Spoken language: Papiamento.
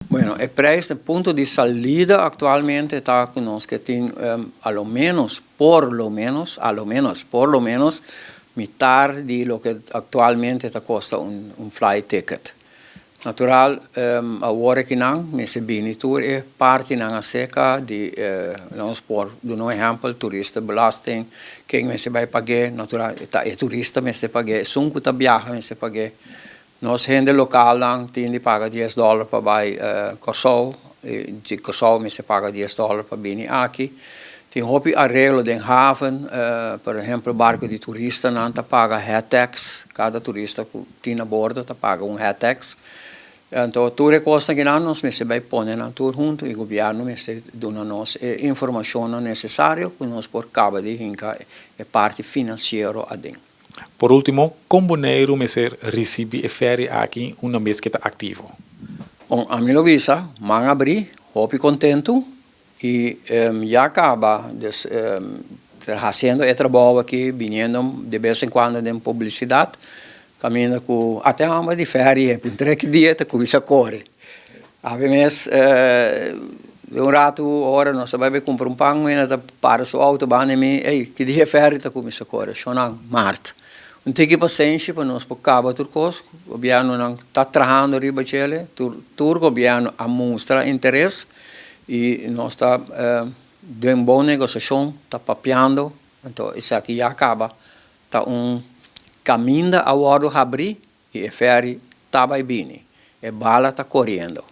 Bueno, e prijs, e punto di salida aktualmente ta ku nos ke tin a lo menos, por lo menos, a lo menos, por lo menos mitar di loke aktualmente ta kosta un flight ticket. Natural, awor akinan mester bini tur e partinan aserka di nos por duna un ehèmpel, toeristenbelasting, ken mester bai pag'é, natural ta e turista mester pag'é, esun ku ta biaha mester pag'é. Nos hende lokalnan tin di paga $10 pa bai Kòrsou, i di Kòrsou mester paga $10 pa bini aki. Tin hopi areglo den haven, por ehempel barko di turistanan ta paga head tax, kada turista ku tin na bordo ta paga un head tax. Anto tur e kosnan kinan nos mester bai pone nan tur huntu i gobièrnu mester duna nos e informashonnan nesesario ku nos por kaba di hinka e parti finansiero aden. Por último, kon Boneiru mester risibí e fèri aki una bes ku e ta aktivo? Bon, ami lo bisa, man abrí, hopi kontentu i ya kaba des hasiendo e trabou aki, biniendo de bes en kuando den publisidat, kaminda ku ate hòmber di fèri e puntra ki dia ta kuminsá kore. Awe mes den un ratu ora nos ta bai bai kumpra un pan mi ta para su outo banda di mi, ey ki dia e fèri ta kuminsá kore? Shonnan, mart. Un tiki pasenshi pa nos por kaba tur kos, gobièrnunan ta trahando riba djele, tur tur gobièrnu a mustra interes i nos ta den bon negosiashon, ta papiando, anto esaki ya kaba ta un kaminda a wòrdu habrí i e fèri ta bai bini, e bala ta koriendo.